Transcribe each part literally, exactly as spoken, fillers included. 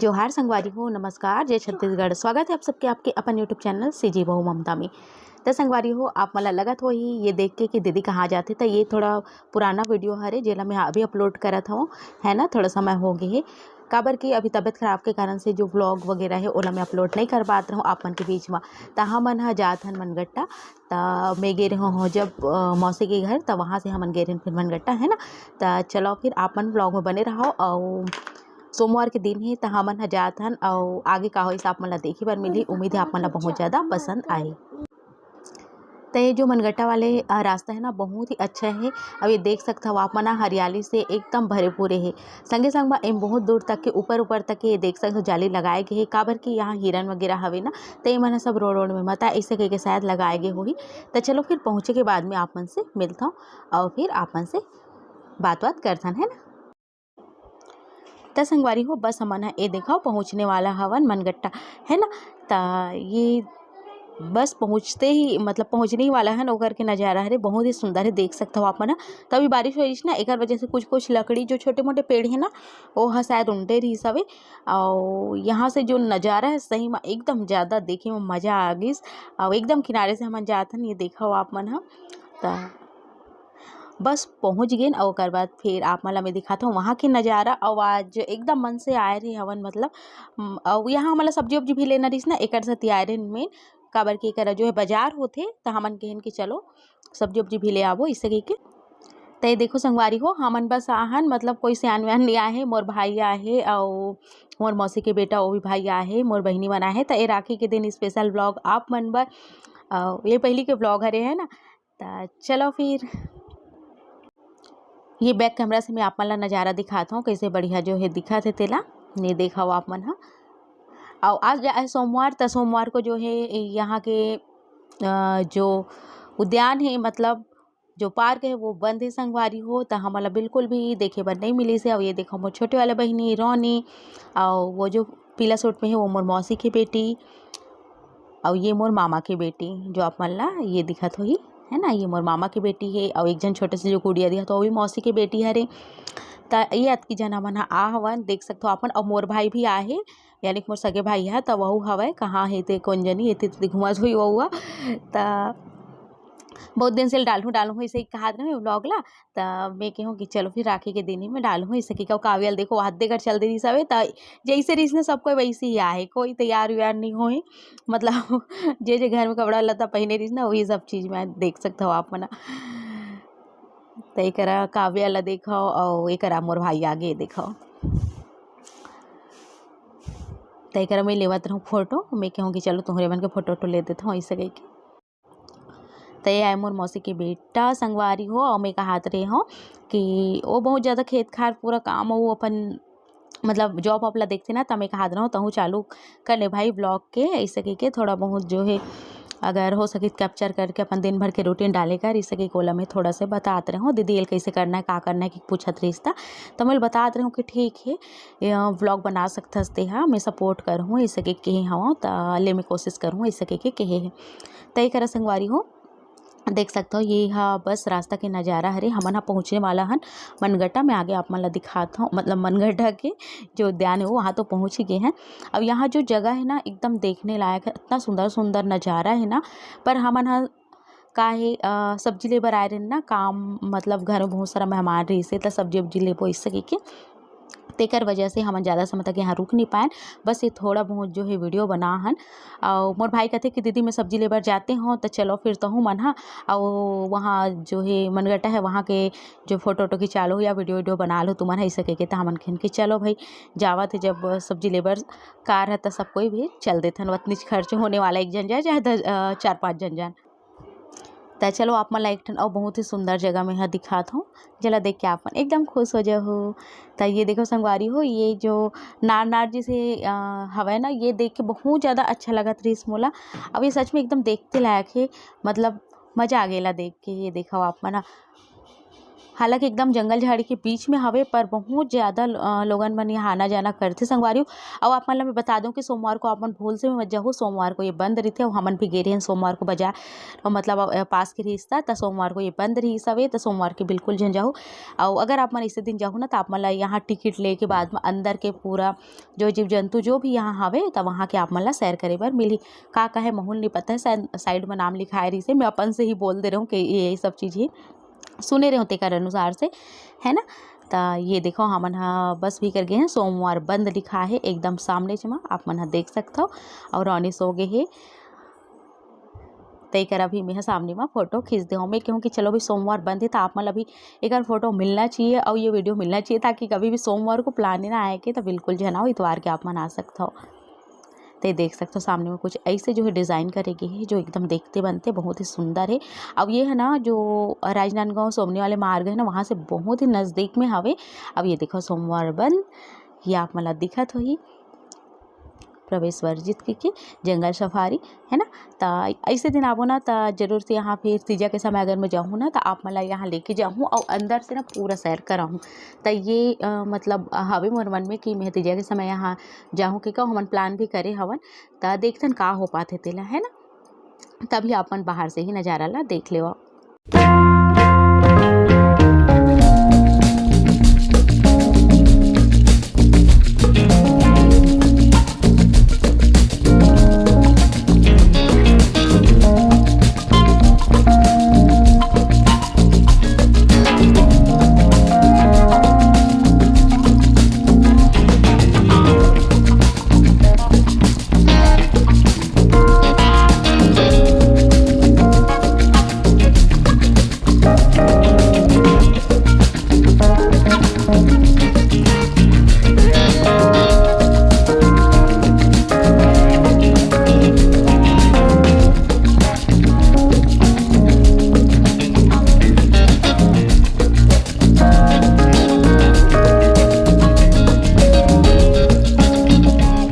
जोहार संगवारी हो, नमस्कार, जय छत्तीसगढ़। स्वागत है आप सबके आपके अपन YouTube चैनल सीजी बहू ममता में। त संगवारी हो, आप मन ला लगत होही ये देख के कि दीदी कहाँ जाथे, त ये थोड़ा पुराना वीडियो हरे, जेला मैं अभी अपलोड करत हवं, है ना, थोड़ा समय हो गए हे, काबर कि अभी तबीयत खराब के कारण से जो व्लॉग वगैरह है, ओला मैं अपलोड नहीं कर पात रहूँ आप मन के बीच में। त हमन ह जात हन मनगट्टा, त मैं गे रहे हो जब अ, मौसी के घर, त वहाँ से हमन गे रहे फिर मनगट्टा, है ना। त चलो फिर आप मन व्लॉग में बने रहो। और सोमवार के दिन ही त हमन ह जात हन, और आगे का होइस आप मन ला देखे बर मिलही। उम्मीद है आप मन ला बहुत ज़्यादा पसंद आए। त ये जो मनगट्टा वाले अ, रास्ता है ना, बहुत ही अच्छा है। अब ये देख सकत हव आप मन ह, हरियाली से एकदम भरे पूरे हे। संगे संग म एम बहुत दूर तक के, ऊपर ऊपर तक के ये देख सकत हव, जाली लगाए गए हे, काबर कि यहाँ हिरन वगैरह हवे ना, त ये मन ह सब रोड रोड में मता ऐसे कह के शायद लगाए गए होही। त चलो फिर पहुँचे के बाद में आप मन से मिलता हूँ और फिर आप मन से बात बात करथन, है ना। त संगवारी हो, बस हमन ह ए देखव पहुँचने वाला हवन मनगट्टा, है ना। त ये बस पहुँचते ही, मतलब पहुँचने ही वाला है ना, ओकर के नज़ारा हरे बहुत ही सुंदर है, देख सकत हव आप मन ह। त अभी बारिश हो रही ना, एकर वजह से कुछ कुछ लकड़ी जो छोटे मोटे पेड़ है ना, वो ह शायद उंटे रहिस हवे। और यहाँ से जो नज़ारा है सही में एकदम ज़्यादा देखे में मज़ा आ गिस। और एकदम किनारे से हमन जात हन, ये देखव आप मन ह। त बस पहुँच गेन, अउ ओकर बाद फिर आप मन ला मैं दिखात हूँ वहाँ के नज़ारा। अउ आज एकदम मन से आए रहे हवन, मतलब, उम, अउ यहाँ हमन ला सब्जी उब्जी भी लेना रहिस ना, एकर सेती आए रहे मेन, काबर कि एकर जो है बाजार होथे, त हमन कहेन कि चलो सब्जी उब्जी भी ले आबो, इसे कहिके। त ये देखो संगवारी हो, हमन बस आहन, मतलब कोई सियान वियान नहीं आहे, मोर भाई आहे अउ मोर मौसी के बेटा, वो भी भाई आहे, मोर बहिनी मन आहे। त ये राखी के दिन स्पेशल व्लॉग आप मन बर, अउ ये पहली के व्लॉग हरे है ना। त चलो फिर ये बैक कैमरा से मैं आप मन ला नज़ारा दिखात हूँ, कैसे बढ़िया जो है दिखत है तेला, ये देखव आप मन ह। अउ आज, आज सोमवार, त सोमवार को जो है यहाँ के अ, जो उद्यान है, मतलब जो पार्क है, वो बंद है संगवारी हो, त हमन ला बिल्कुल भी देखे बर नहीं मिलिस हे। अउ ये देखो मोर छोटे वाला बहिनी रोनी, अउ वो जो पीला सूट में है, वो मोर मौसी की बेटी, अउ ये मोर मामा की बेटी जो आप मन ला ये दिखत होही, है ना, ये मोर मामा की बेटी है। अउ एक झन छोटे से जो गुड़िया दिखत हो, वो भी मौसी की बेटी हरे। त ये अतकी झन हमन ह आ हवन, देख सकत हो आप मन। अउ मोर भाई भी आहे, यानी कि मोर सगे भाई ह, त वहू हवय, कहाँ हे ते कोन जनी, एती तेती घुमत होही वहू ह। त बहुत दिन से डालहूँ, डालहूँ, ऐसे ही कहत रहे व्लॉग ला। त मैं कहूँ कि चलो फिर राखी के दिन ही मैं डालहूँ, ऐसे कि कहूँ काव्यल देखो, हाथ देकर चल दे रही सब, त जैसे रहीस ना सब कोई वैसे ही आहे, कोई तैयार व्यार नहीं होही। मतलब जे जे घर में कपड़ा लत्ता पहने रहीस ना, वही सब चीज़ मैं देख सकता हूँ आप मन। त एकरा काव्या ला देखो, और एकरा मोर भाई आगे देखो। त एकरा मैं लेवत रहूँ फोटो, मैं कहूँ कि चलो तुम्हरे मन के फोटो वोटो ले देता हूँ, ऐसे कह के। त ये आए मोर मौसी के बेटा संगवारी हो, और मैं कहत रहे हूँ कि वो बहुत ज़्यादा खेत खार पूरा काम, वो अपन मतलब जॉब वॉब ला देखते ना, त मैं कहत रहूँ तहूँ चालू कर ले भाई व्लॉग के, ऐसे कह के थोड़ा बहुत जो है अगर हो सके कैप्चर करके अपन दिन भर के रूटीन डाले कर, ऐसे कह के ओला मैं थोड़ा से बतात रहूँ, दीदी एल कैसे करना है, का करना है कि पूछत रहिस त, त मैं बतात रहूँ कि ठीक है, व्लॉग बना सकथस ते हा, मैं सपोर्ट करहूँ, ऐसे कह के कहे हवँ, त ले मैं कोशिश करहूँ, ऐसे कह के कहे है। त एकरा संगवारी हो, देख सकत हो, ये हा बस रास्ता के नज़ारा हरे। हमन हा पहुँचने वाला हन मनगट्टा में, आगे आप मन ला दिखात हूँ, मतलब मनगट्टा के जो उद्यान है वो वहाँ तो पहुँच ही गए हैं। अब यहाँ जो जगह है ना, एकदम देखने लायक है, इतना सुंदर सुंदर नज़ारा है ना। पर हमन हा का है, अ, सब्जी ले बर आए रहे ना काम, मतलब घर में बहुत सारा मेहमान रहिस हे, त सब्जी उब्जी लेबो, इससे कह के तेकर वजह से हमन ज़्यादा समय तक यहाँ रुक नहीं पाएन। बस ये थोड़ा बहुत जो है वीडियो बना हन। और मोर भाई कहते कि दीदी मैं सब्जी लेबर जाते हूँ, तो चलो फिर तहूँ मन हा। और वहाँ जो है मनगट्टा है, वहाँ के जो फोटो वोटो खिंचा लो या वीडियो वीडियो बना लो तुमन, ऐसे कह के, तो हमन कहन कि चलो भाई, जावत है जब सब्जी लेबर कार है, तो सब कोई भी चल देथन, उतनीच खर्च होने वाला, एक जन जाए चाहे दस, अ, चार पाँच जन जान। त चलो आप मन ला एक ठन अउ बहुत ही सुंदर जगह में ह दिखात हूँ, जेला देख के आप मन एकदम खुश हो जाहू। त ये देखो संगवारी हो, ये जो नार नार जैसे, अ, हवय ना, ये देख के बहुत ज़्यादा अच्छा लगत रहिस मोला। अब ये सच में एकदम देखते लायक है, मतलब मज़ा आ गेला देख के। ये देखो आप मन ह, हालांकि एकदम जंगल झाड़ी के बीच में हवे, पर बहुत ज्यादा ल-, अ, लोगन मन यहाँ आना जाना करथे संगवारी हो। अउ आप मन ला मैं बता दूं कि सोमवार को आप मन भूल से भी मत जाहू, सोमवार को ये बंद रहिथे। अउ हमन भी गे रहेन सोमवार को बाजार, अउ मतलब, अ, पास के रिहिस ता, त सोमवार को ये बंद रिहिस हवे, त सोमवार के बिल्कुल झन जाहू। अउ अगर आप मन इसे दिन जाहू ना, त आप मन ला यहाँ टिकट लेके बाद में अंदर के पूरा जो जीव जंतु जो भी यहाँ हवे, त वहाँ के आप मन ला सैर करे बर मिलही। का का हे महूँ ल नहीं पता है, शायद साइड में नाम लिखाए रहिसे, मैं अपन से ही बोल दे रहूँ कि ये, ये सब चीज़ ही सुने रहूँ तेकर अनुसार से, है ना। त ये देखो, हमन ह बस भी कर गए हैं, सोमवार बंद लिखा है एकदम सामने च मा, आप मन ह देख सकथव। अउ रोनी सो गए हे, तेकर अभी मैं ह सामने मा फोटो खींच दे हूँ। मैं कहूँ कि चलो, अभी सोमवार बंद है, त आप मन ला भी एकर फोटो मिलना चाहिए अउ ये वीडियो मिलना चाहिए, ताकि कभी भी सोमवार को प्लान ना आए के, त बिल्कुल झन आओ, इतवार के आप मन आ सकथव। ते देख सकथव, सामने में कुछ ऐसे जो है डिज़ाइन करे गे हे, जो एकदम देखते बनते बहुत ही सुंदर है। अब ये है ना, जो राजनांदगांव सोमनी वाले मार्ग है ना, वहाँ से बहुत ही नज़दीक में हवे। अब ये देखो, सोमवार बंद, ये आप मन ला दिखत होही, प्रवेश वर्जित के, के जंगल सफारी, है ना। त ऐसे दिन आबो ना, त जरूर से यहाँ फिर तीजा के समय अगर मैं जाहूँ ना, त आप मन ला यहाँ लेके जाहूँ अउ अंदर से ना पूरा सैर कराहूँ। त ये, अ, मतलब, हवे मोर मन में कि मैं तीजा के समय यहाँ जाहूँ, के का हमन प्लान भी करे हवन, त देखथन का हो पाथे तेला, है ना। तभी आप मन बाहर से ही नज़ारा ला देख लेवा।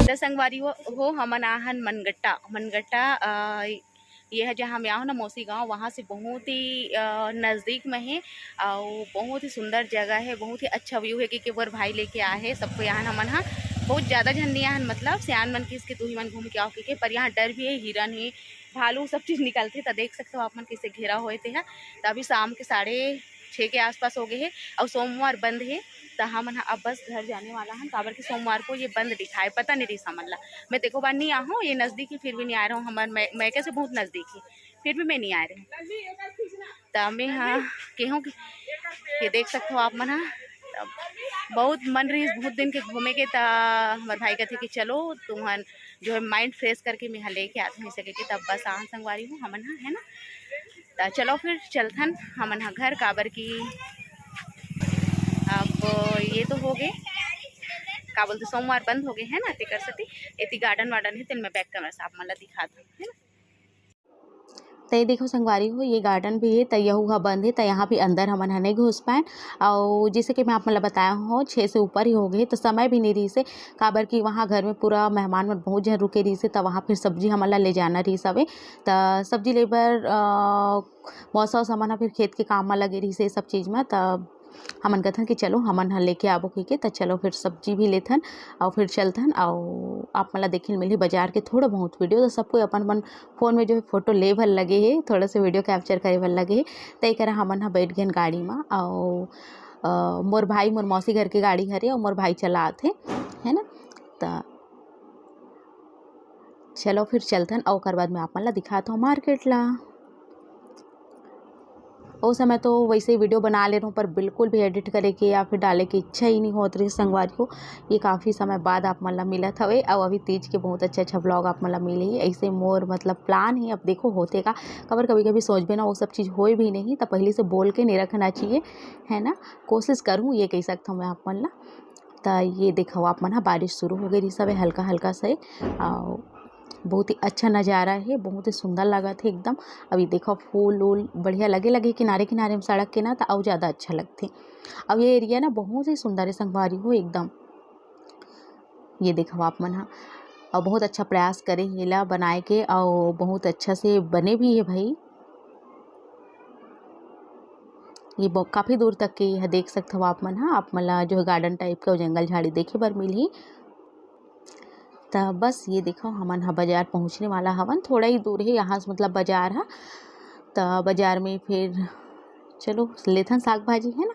त संगवारी हो, हो, हमन आहन मनगट्टा, मनगट्टा, अ, ये ह जहाँ मैं आहूँ ना, मौसी गाँव, वहाँ से बहुत ही, अ, नज़दीक में हे, अउ बहुत ही सुंदर जगह हे, बहुत ही अच्छा view हे, कि, कि मोर भाई लेके आए हे सबको। यहाँ हमन ह बहुत ज़्यादा झन नहीं आहन, मतलब सियान मन किस के तुही मन घूम के आओ, के, के, पर यहाँ डर भी हे, हिरन हे, भालू, सब चीज़ निकलथे। त देख सकथव आप मन, कैसे घेरा होए ते ह। त अभी शाम के साढ़े छः के आसपास हो गए हे, अउ सोमवार बंद हे, त हमन ह अब बस घर जाने वाला हन, काबर कि सोमवार को ये बंद दिखाए, पता नहीं रहिस हमन ला। मैं तेको बार नहीं आहूँ, ये नज़दीक ही, फिर भी नहीं आए रहूँ, हमर मै-, मैके से बहुत नज़दीक ही, फिर भी मैं नहीं आए रहूँ। त मैं ह केहूँ कि ये देख सकथव आप मन ह, त बहुत मन रहिस बहुत दिन के घूमे के, त हमर भाई कथे कि चलो तुमन जो है mind fresh करके मैं ह लेके आत हूँ, ऐसे कहिके तब बस आहन संगवारी हो हमन ह, है ना। त चलो फिर चलथन हमन ह घर, काबर कि अब ये तो हो गए, का बोलते, सोमवार बंद हो गए है ना, तेकर सेती एती garden वार्डन हे, तेन मैं back camera से आप मन ला दिखा दूँ, है ना। त ये देखो संगवारी हो, ये garden भी हे, त यहू ह बंद हे, त यहाँ भी अंदर हमन ह नहीं घुस पाएन। अउ जैसे कि मैं आप मन ला बताया हूँ, छः से ऊपर ही हो गए, त समय भी नहीं रहिस हे, काबर कि वहाँ घर में पूरा मेहमान मन बहुत झन रुके रहिस हे, त वहाँ फिर सब्जी हमन ला ले जाना रहिस हवे, त सब्जी ले बर, अ, मौसा वौसा मन ह फिर खेत के काम म लगे रहिस हे, सब चीज़ म, त हमन कथन कि चलो, हमन ह लेके आबो कहिके, त चलो फिर सब्जी भी लेथन अउ फिर चलथन। अउ आप मन ला देखे ल मिलही बाजार के थोड़ा बहुत video, त सब कोई अपन अपन phone में जो है photo ले भर लगे हे, थोड़ा से video capture करे भर लगे हे। त एकरा हमन ह बैठ गेन गाड़ी म, अउ, अ, मोर भाई, मोर मौसी घर के गाड़ी हरे, अउ मोर भाई चला आथे, है ना। त चलो फिर चलथन, अउ ओकर बाद में आप मन ला दिखात हूँ market ला। ओ समय तो वैसे ही video बना ले रहूँ, पर बिल्कुल भी edit करे के या फिर डाले के इच्छा ही नहीं होत रही संगवारी हो। ये काफ़ी समय बाद आप मन ला मिलत हवे, अउ अभी तीज के बहुत अच्छा अच्छा vlog आप मन ला मिलही। ऐसे मोर मतलब plan ही, अब देखो होथे का, काबर कभी कभी सोचबे ना, वो सब चीज़ होए भी नहीं, त पहले से बोल के नहीं रखना चाहिए, है ना। कोशिश करूँ, ये कह सकता हूँ मैं आप मन ला। त ये देखो आप मन ह, बारिश शुरू हो गई रही सब हल्का हल्का से, अउ बहुत ही अच्छा नज़ारा है, बहुत ही सुंदर लगत है एकदम। अभी देखो फूल उल बढ़िया लगे लगे किनारे किनारे में सड़क के ना, त अउ ज़्यादा अच्छा लगथे। अब ये area ना बहुत ही सुंदर है संगवारी हो एकदम। ये देखो आप मन ह, अउ बहुत अच्छा प्रयास करे हे एला बनाए के, अउ बहुत अच्छा से बने भी है भाई। ये ब-, काफ़ी दूर तक के यह देख सकत हव आप मन ह। आप मन ला जो है garden type के अउ जंगल झाड़ी देखे बर मिलही। त बस ये देखो, हमन ह बाजार पहुँचने वाला हवन, थोड़ा ही दूर है यहाँ से, मतलब बाजार ह। त बाजार में फिर चलो लेथन साग भाजी, है ना।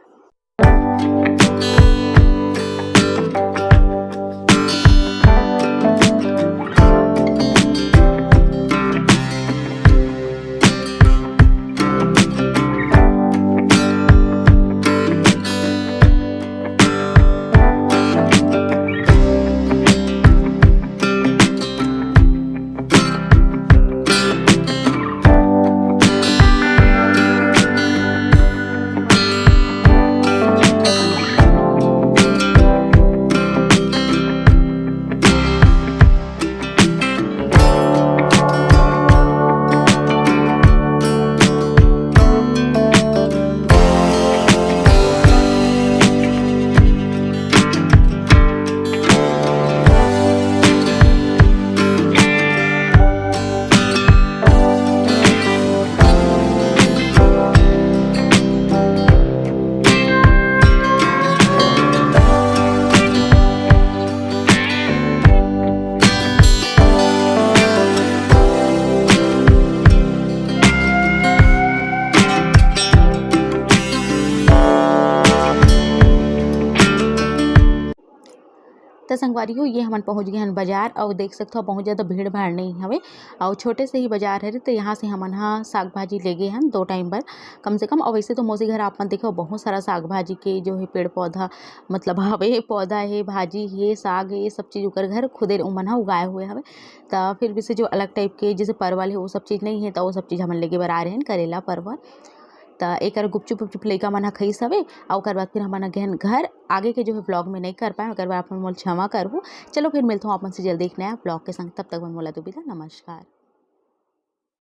त संगवारी हो, ये हमन पहुँच गए हन बाजार, अउ देख सकथव बहुत ज़्यादा भीड़ भाड़ नहीं हवे, अउ छोटे से ही बाजार हरे। त यहाँ से हमन ह साग भाजी ले गए हन दो टाइम बर कम से कम। अउ वैसे तो मौसी घर आप मन देखो बहुत सारा साग भाजी के जो है पेड़ पौधा, मतलब हवे, पौधा है, भाजी है, साग है, ये सब चीज़ ओकर घर खुदे उमन ह उगाए हुए हवे। त फिर भी से जो अलग टाइप के जैसे परवल है, वो सब चीज़ नहीं है, त वो सब चीज़ हमन लेके बर आ रहे हैं, करेला, परवल। त एकर गुपचुप उपचुप लइका मन ह खइस हवे, अउ ओकर बाद फिर हमन ह गेन घर। आगे के जो है vlog में नहीं कर पाए, ओकर बर आप मन मोला क्षमा करहू। चलो फिर मिलथों आप मन से जल्दी एक नया vlog के संग, तब तक मन मोला दो विदा, नमस्कार।